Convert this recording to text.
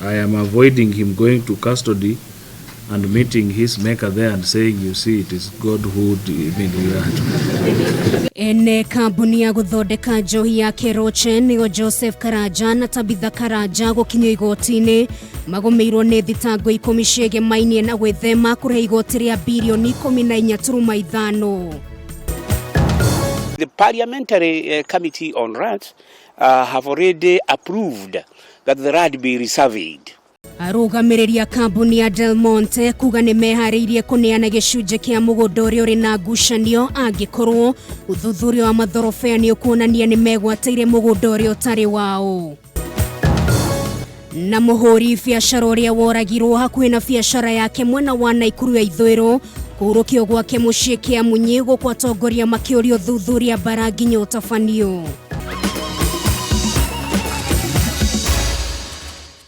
I am avoiding him going to custody and meeting his maker there and saying, you see, it is God who, I mean, we are. Ene kambuni ya gũthondeka njohi ya Keroche nĩo Joseph Karanja na Tabitha Karanja gũkinyio igoti-inĩ magũmĩirwo nĩ thitango ikũmi ciĩgemainie na gwĩthema kũrĩha igoti rĩa birioni 14.5. The Parliamentary Committee on Lands have already approved that the land be resurveyed. Arũgamĩrĩri a kambuni ya Del Monte kuga nĩ meharĩirie kũneana gĩcunjĩ kĩa mũgũnda ũrĩa ũrĩ na ngucanio angĩkorwo ũthuthuria wa mathorobea nĩ ũkuonania nĩ megwatĩire mũgũnda ũrĩa ũtarĩ wao. Na mũhũri biacara ũrĩa woragirwo hakuhĩ na biacara yake mwena wa Naikuru ya ithũĩro kũhurũkio gwake mũciĩ Kĩamunyi gũkũ atongoria makĩũria ũthuthuria bara nginya ũtabanio.